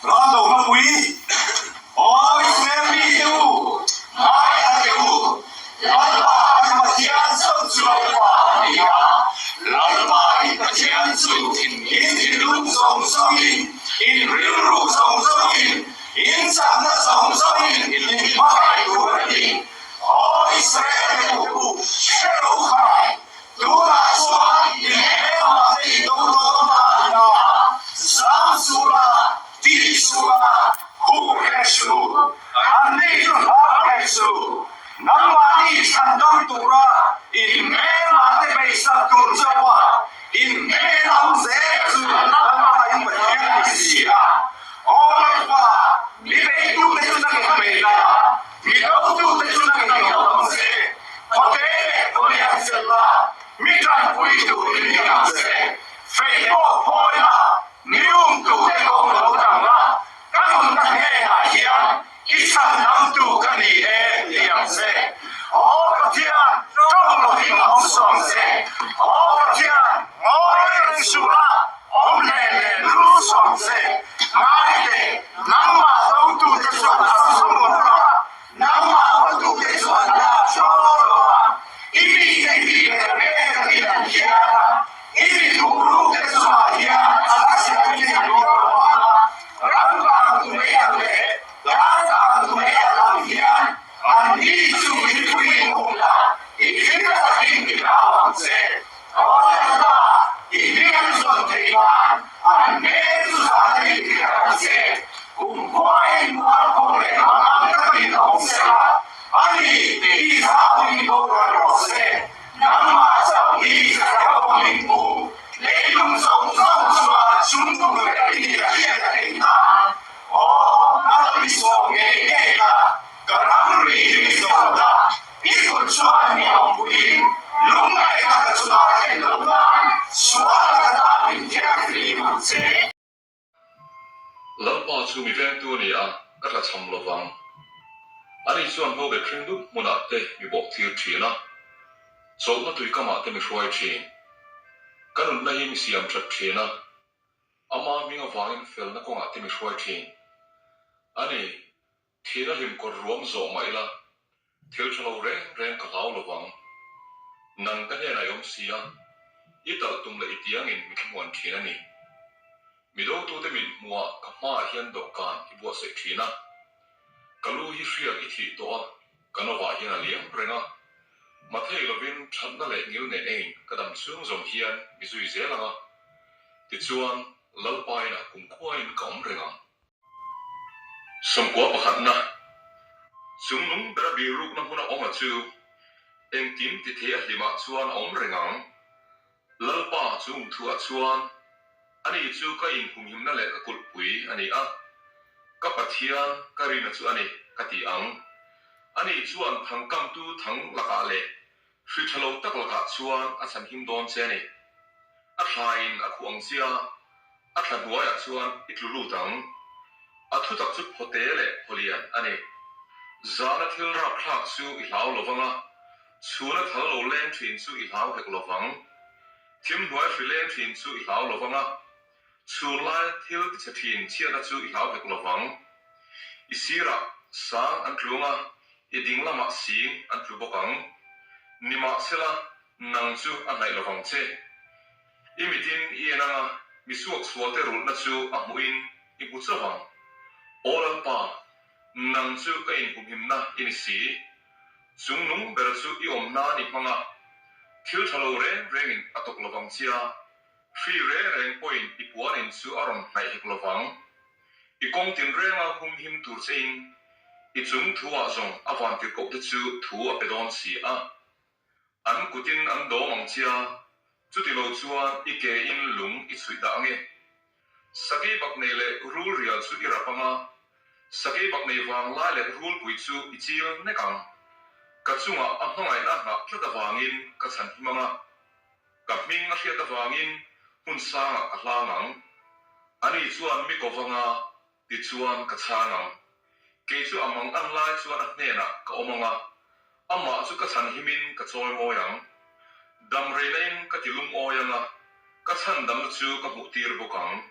Raldo hmapui, Aw Israel mite u, ngai a teh u, Lalpa kan Pathian chauh chu Lalpa a ni a, Lalpa in Pathian chu in thinlung zawng zawngin, in rilru zawng zawngin, in chakna zawng zawngin in hmangaih tur a ni. Aw Israel te u, hre lo khai, Tunah chuan i hmelmah te i do dawn ta a ni a, zam sula, ti sula, huh hreh suh, an ni chu hlau hreh suh, nangmahni chhandam tura in hmelmah te beisak tur chauha in hmel awm zel chu Lalpa in Pathian a ni si a. Aw Lalpa, mi beitute chu nang in bei la, Mi dotute chu nang in lo awm che, khawte leh khawlian sel la, mi tanpui turin ni ang che. Fei pawh phawi la, mi um tute kawng lo dang la, ka nunna hnenah hian i chhandamtu ka ni e ti ang che. Aw Pathian, tawng lovin awm suh ang che. Aw Pathian, ngawi reng suh la, awm hle hle lul suh ang che. Ngai teh, nangmah dotute chuan a zum rawh a, nangmah hawtute chuan a hraw rawh a, i mite hi ber ber in an hria a, i mi thuhrukte chungah hian a la chhiatin an awm rawh a, ram kang tu mai ang leh tlang kang tu mai ang ang hian an ni chu mipui awm la, i thil takin i hlau ang che. Lalpa, i hming an zawn theih nan an hmel chu zahna in ti tak ang che. Kumkhuain mualpho leh hmang ang takin awm se la, ani i zauin boral rawh se. Nangmah chauh hi Zahrawm min hmu, leilung zawng zawng chuan chungtung ber i ni a hriat a theih nan. Aw, nang mi sawm ngei ngei ka, ka ramri hi mi zawt a. I kut chuan mi awmpuiin lungngaihna ka chungah a thlen loh nan sual ka dah min thianghlim ang che. Lalpa chu mi vengtu a ni a, ka tlachham lo vang. Ani chuan hnawbet hring dup hmunah te mi bawk thlir thin a, chawlhna tuikamah te mi hruai thin. Ka nunna hi mi siam that thin a, ama hming avangin felna kawngah te mi hruai thin. Ani, Thina hlim kawr ruam zawh mah ila, thil tha lo reng reng ka hlau lo vang. Nang ka hnenah i awm si a, i talh tum leh i tiangin mi thlamuan thin a ni. Mi dotute mit hmuhah ka hmaah hian dawhkan i buatsaih thin a. Ka lu hi hriak i thih tawh a, ka novah hian a liam reng a. Mathei lovin thatna leh ngil nen engin ka dam chhung zawng hian mi zui zel ang a. Tichuan, Lalpa inah kumkhuain ka awm reng ang. 90 pakhatna, Chungnung bera bihrukna hmuna awm a chu engkim ti thei a hlimah chuan a awm reng ang. Lalpa chu umthuah chuan ani chu ka inhumhimna leh ka kulhpui a ni a, ka Pathian ka rina chu a ni ka ti ang. Ani chuan thangkamtu thang lakah leh hri tha lo tak lakah chuan a chhanhim dawn che a ni. A thlaiin a khuh ang chia A thla hnuaiah chuan i tlu lut ang. A thutak chu phawte leh phawlian a ni. Zana thil rapthlak chu i hlau lo vang a, chhuna thal lo leng thin chu i hlau hek lo vang. Thim hnuai hri leng thin chu i hlau lo vang a, chhun lai thil tichhe thin chhiatna chu i hlau hek lo vang. I sirah sang an tlung a, i ding lamah sing an tlu bawk ang. Nimahsela, nang chu a hnaih lo vang che. I mitin i en anga mi suaksualte rulhna chu a hmuhin i hmu chauh ang. Aw Lalpa, nang chu ka inhumhimna i ni si. Chungnung ber chu i awm nan i hmang a, thil tha lo reng rengin a tawk lovang chia, hri reng reng pawhin i puanin chu a rawn hnaih hek lovang. I kawng tinrenga humhim tur chein i chung thu-ah zawng a vantirhkohte chu thu a pe dawn si a. An kutin an dawm ang chia, chuti lo chuan i ke in lung i chhuih dah ange. Sakei bak nei leh rul rial chu i rap anga, sakei bak nei vang lai leh rulpui chu i chil nek ang. Ka chungah a hmangaihna nghah tlat avangin ka chhan him anga, ka hming a hriat avangin hmun sangah ka hlang ang. Ani chuan mi ko vanga Tichuan ka chhang ang. Kei chu a mang an lai chuan a hnenah ka awm ang a, amah chu ka chhan himin ka chawi mawi ang. Dam reina in ka ti lungawi ang a, ka chhan damna chu ka hmuh tir bawk ang.